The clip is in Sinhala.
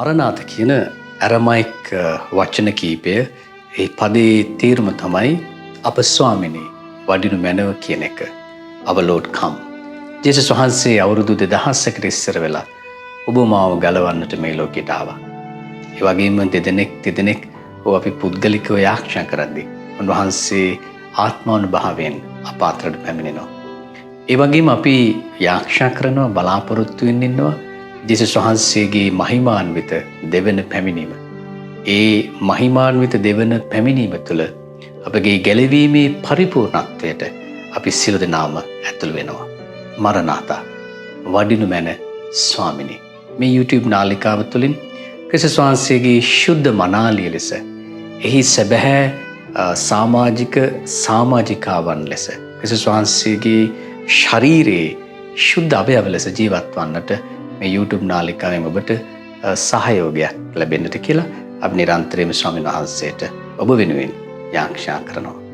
මරණාත කියන ඇරමයික් වචන කීපය, ඒ පදයේ තේරුම තමයි අප ස්වාමිනී වඩිනු මැනව කියන එක. Our Lord come. ජේසුස් වහන්සේ අවුරුදු 2000කට ඉස්සර වෙලා ඔබ මාව ගලවන්නට මේ ලෝකෙට ආවා. ඒ වගේම දෙදෙනෙක් තිදෙනෙක් ඔව් අපි පුද්ගලිකව යාඥා කරද්දී උන්වහන්සේ ආත්මානුභාවයෙන් අප අතරට පැමිණෙනවා. ඒ වගේම අපි යාඥා කරනවා, බලාපොරොත්තු වෙන්න ඉන්නවා ජේසුස් වහන්සේගේ මහිමාන්විත දෙවන පැමිණීම. ඒ මහිමාන්විත දෙවන පැමිණීම තුළ අපගේ ගැලවීමේ පරිපූර්ණත්වයට අපි සියලු දෙනාම ඇතුළු වෙනවා. මරණාතා, වඩිනු මැන ස්වාමිනී. මේ YouTube නාලිකාව තුළින් ක්‍රිස්තුස් වහන්සේගේ ශුද්ධ මනාලිය ලෙස, එහි සැබෑ සමාජික සමාජිකාවන් ලෙස, ක්‍රිස්තුස් වහන්සේගේ ශරීරයේ ශුද්ධ අවයව ලෙස ජීවත් වන්නට මේ YouTube නාලිකාවෙන් ඔබට සහයෝගයක් ලැබෙන්නට කියලා අපි නිරන්තරයෙන්ම ස්වාමීන් වහන්සේට ඔබ වෙනුවෙන් යාඥා කරනවා.